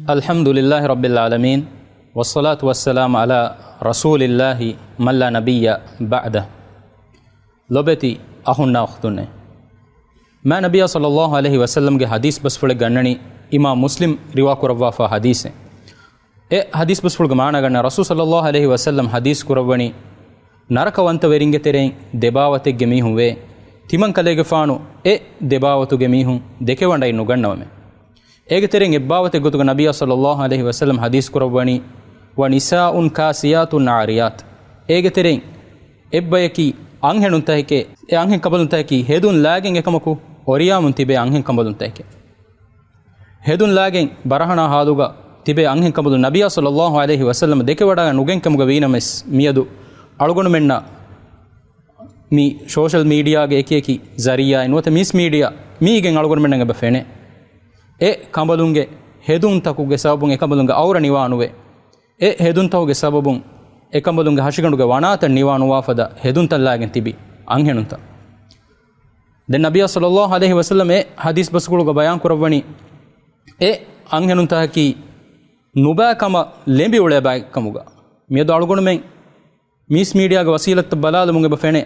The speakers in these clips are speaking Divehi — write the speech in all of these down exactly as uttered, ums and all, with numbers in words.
الحمد لله رب العالمين، والصلاة والسلام على رسول الله من لا نبي بعده. ލޮބެތި އަޚުންނާ އުޚްތުންނޭ، މާތް ނަބިއްޔާ ޞައްލައްލާހު ޢަލައިހި ވަސައްލަމްގެ ޙަދީޘް ބަސްފުޅެއް ގަންނަނީ އިމާމް މުސްލިމް ރިވާ ކުރައްވާފާ ޙަދީޘެއް. އެ ޙަދީޘް ބަސްފުޅުގެ މާނަ ގަންނަ، ރަސޫލު ޞައްލައްލާހު ޢަލައިހި ވަސައްލަމް ޙަދީޘް ކުރައްވަނީ، ނަރަކަވަންތަވެރިންގެ ތެރެއިން ދެބާވަތެއްގެ މީހުން ވޭ. ތިމަން ކަލޭގެފާނު އެ ދެބާވަތުގެ މީހުން ދެކެވަޑައިނުގަންނަވަމޭ. އޭގެ ތެރެއިން އެއްބާވަތެއް ގޮތުގަ ނަބިއްޔާ ޞައްލައްލާހު ޢަލައިހި ވަސައްލަމް ޙަދީޘް ކުރައްވަނީ، وَنِسَاءٌ كَاسِيَاتٌ عَارِيَاتٌ. އޭގެ ތެރެއިން އެއްބަޔަކީ އަންހެނުންތަކެކޭ، އެ އަންހެން ކަނބަލުންތަކަކީ ހެދުން ލާގެން އެކަމަކު އޮރިޔާމުން ތިބޭ އަންހެން ކަނބަލުންތަކެކޭ. ހެދުން ލާގެން ބަރަހަނާ ޙާލުގަ ތިބޭ އަންހެން ކަނބަލުން ނަބިއްޔާ ޞައްލައްލާހު ޢަލައިހި ވަސައްލަމަ ދެކެވަޑައި ނުގެން ކަމުގަ ވީނަމަވެސް، މިއަދު އަޅުގަނޑުމެންނަށް މި ސޯޝަލް މީޑިއާގެ އެކިއެކި ޒަރީޢާއިން ނުވަތަ މީސް މީޑިއާ މީގެން އަޅުގަނޑުމެންނަށް އެބަ ފެނޭ. އެ ކަނބަލުންގެ ހެދުންތަކުގެ ސަބަބުން އެކަނބަލުންގެ އައުރަ ނިވާނުވޭ. އެ ހެދުންތަކުގެ ސަބަބުން އެކަނބަލުންގެ ހަށިގަނޑުގެ ވަނާތައް ނިވާނުވާފަދަ ހެދުންތައް ލާގެން ތިބި އަންހެނުންތައް. ދެން ނަބިއްޔާ ޞައްލައްލާހު ޢަލައިހި ވަސައްލަމް އެ ޙަދީޘް ބަސްފުޅުގަ ބަޔާން ކުރައްވަނީ، އެ އަންހެނުންތަކަކީ ނުބައި ކަމަށް ލެނބި އުޅޭ ބައެއް ކަމުގަ. މިއަދު އަޅުގަނޑުމެން މީސް މީޑިއާގެ ވަސީލަތްތައް ބަލާލުމުން އެބަ ފެނޭ،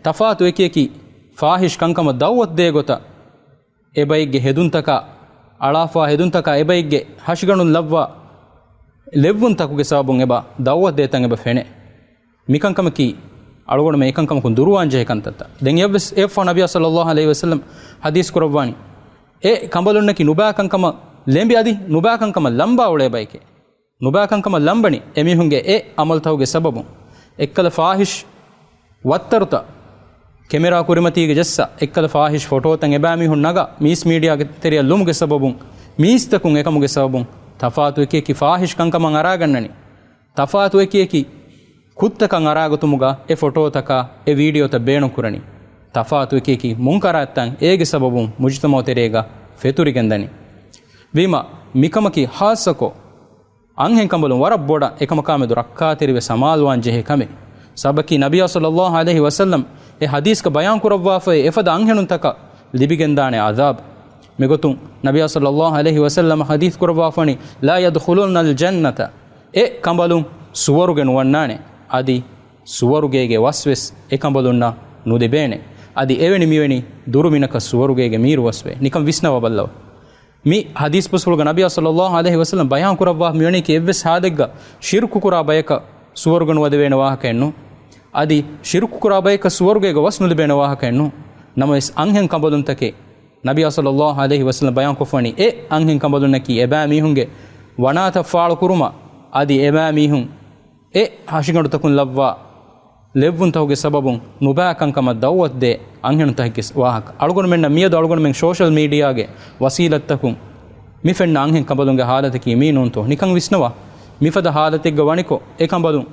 ތަފާތު އެކި އެކި ފާޙިޝް ކަންކަމަށް ދަޢުވަތު ދޭ ގޮތަށް، އެބައެއްގެ ހެދުންތަކާ، އަޅާފާ ހެދުންތަކާ، އެބައެއްގެ ހަށިގަނޑުން ލައްވާ ލެއްވުންތަކުގެ ސަބަބުން އެބަ ދަޢުވަތު ދޭ ތަން އެބަ ފެނޭ. މިކަންކަމަކީ އަޅުގަނޑުމެން އެކަންކަމަކުން ދުރުވާން ޖެހޭ ކަންތައްތައް. ދެން އެއަށްވެސް އެއަށްފަހު ނަބިއްޔާ ޞައްލައްލާހު ޢަލައިހި ވަސައްލަމް ޙަދީޘް ކުރައްވާނީ، އެ ކަނބަލުންނަކީ ނުބައި ކަންކަމަށް ލެނބި އަދި ނުބައި ކަންކަމަށް ލަނބާ އުޅޭ ބައެކޭ. ނުބައި ކަންކަމަށް ލަނބަނީ އެމީހުންގެ އެ ޢަމަލުތަކުގެ ސަބަބުން. އެއްކަލަ ފާޙިޝް ވައްތަރުތައް ކެމެރާ ކުރިމަތީގަ ޖައްސާ، އެއްކަލަ ފާޙިޝް ފޮޓޯތައް އެބައިމީހުން ނަގާ، މީސް މީޑިއާގެ ތެރެއަށް ލުމުގެ ސަބަބުން، މީސްތަކުން އެކަމުގެ ސަބަބުން، ތަފާތު އެކި އެކި ފާޙިޝް ކަންކަމަށް އަރާގަންނަނީ. ތަފާތު އެކި އެކި ކުށްތަކަށް އަރާގަތުމުގަ އެ ފޮޓޯތަކާ، އެ ވީޑިއޯތައް ބޭނުންކުރަނީ. ތަފާތު އެކި އެކި މުންކަރާތްތައް އޭގެ ސަބަބުން މުޖުތަމަޢު ތެރޭގަ ފެތުރިގެންދަނީ. ވީމާ، މިކަމަކީ ޚާއްޞަކޮށް އަންހެން ކަނބަލުން ވަރަށް ބޮޑަށް އެކަމަކާމެދު ރައްކާތެރިވެ ސަމާލުވާން ޖެހޭ ކަމެއް. ސަބަބަކީ ނަބިއްޔާ ޞައްލައްލާހު ޢަލައިހި ވަސައްލަމް އެ ޙަދީޘްގަ ބަޔާން ކުރައްވާފައި އެފަދަ އަންހެނުންތަކަށް ލިބިގެންދާނެ ޢަޛާބު. މިގޮތުން ނަބިއްޔާ ޞައްލައްލާހު ޢަލައިހި ވަސައްލަމަ ޙަދީޘް ކުރައްވާފަނީ، لا يدخلن الجنة، އެ ކަނބަލުން ސުވަރުގެ ނުވަންނާނެ. އަދި ސުވަރުގޭގެ ވަސްވެސް އެ ކަނބަލުންނަށް ނުލިބޭނެ. އަދި އެވެނި މިވެނި ދުރުމިނަކަށް ސުވަރުގޭގެ މީރު ވަސްވޭ. ނިކަން ވިސްނަވާ ބައްލަވާ. މި ޙަދީޘް ބަސްފުޅުގަ ނަބިއްޔާ ޞައްލައްލާހު ޢަލައިހި ވަސައްލަމް ބަޔާން ކުރައްވާ މިވަނީކީ އެއްވެސް ޙާލެއްގަ ޝިރުކު ކުރާ ބަޔަކަށް ސުވަރުގެ ނުވަދެވޭނެ ވާހަކައެއް ނޫން. އަދި ޝިރުކު ކުރާ ބަޔަކަށް ސުވަރުގޭގަ ވަސް ނުލިބޭނެ ވާހަކައެއް ނޫން. ނަމަވެސް އަންހެން ކަނބަލުންތަކެއް ނަބިއްޔާ ޞައްލައްލާހު ޢަލައިހި ވަސައްލަމް ބަޔާންކޮށްފަނީ، އެ އަންހެން ކަނބަލުންނަކީ އެބައިމީހުންގެ ވަނާތައް ފާޅުކުރުމަށް އަދި އެބައިމީހުން އެ ހަށިގަނޑުތަކުން ލައްވާ ލެއްވުންތަކުގެ ސަބަބުން ނުބައި ކަންކަމަށް ދަޢުވަތު ދޭ އަންހެނުންތަކެއްގެ ވާހަކަ. އަޅުގަނޑުމެންނަށް މިއަދު އަޅުގަނޑުމެން ސޯޝަލް މީޑިއާގެ ވަސީލަތްތަކުން މި ފެންނަ އަންހެން ކަނބަލުންގެ ޙާލަތަކީ މީ ނޫންތޯ؟ ނިކަން ވިސްނަވާ. މިފަދަ ޙާލަތެއްގަ ވަނިކޮށް، އެ ކަނބަލުން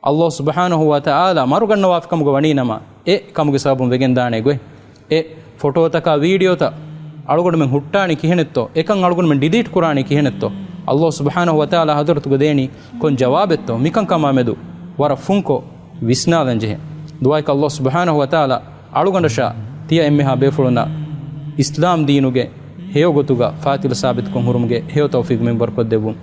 ﷲ ސުބްޙާނަހޫ ވަތަޢާލާ މަރުގަންނަވާފިކަމުގަ ވަނީނަމަ، އެ ކަމުގެ ސަބަބުން ވެގެންދާނެ ގޮތް، އެ ފޮޓޯތަކާ ވީޑިއޯތައް އަޅުގަނޑުމެން ހުއްޓާނީ ކިހިނެއްތޯ؟ އެކަން އަޅުގަނޑުމެން ޑިލީޓް ކުރާނީ ކިހިނެއްތޯ؟ ﷲ ސުބްޙާނަހޫ ވަތަޢާލާ ޙަޟްރަތުގަ ދޭނީ ކޮން ޖަވާބެއްތޯ؟ މިކަންކަމާމެދު ވަރަށް ފުންކޮށް ވިސްނާލަން ޖެހޭ. ދުޢާއަކީ ﷲ ސުބްޙާނަހޫ ވަތަޢާލާ އަޅުގަނޑަށާ ތިޔަ އެންމެހާ ބޭފުޅުންނަށް އިސްލާމް ދީނުގެ ހެޔޮ ގޮތުގަ ފާތިލު ސާބިތުކޮށް ހުރުމުގެ ހެޔޮ ތައުފީޤު މިންވަރުކޮށްދެއްވުން.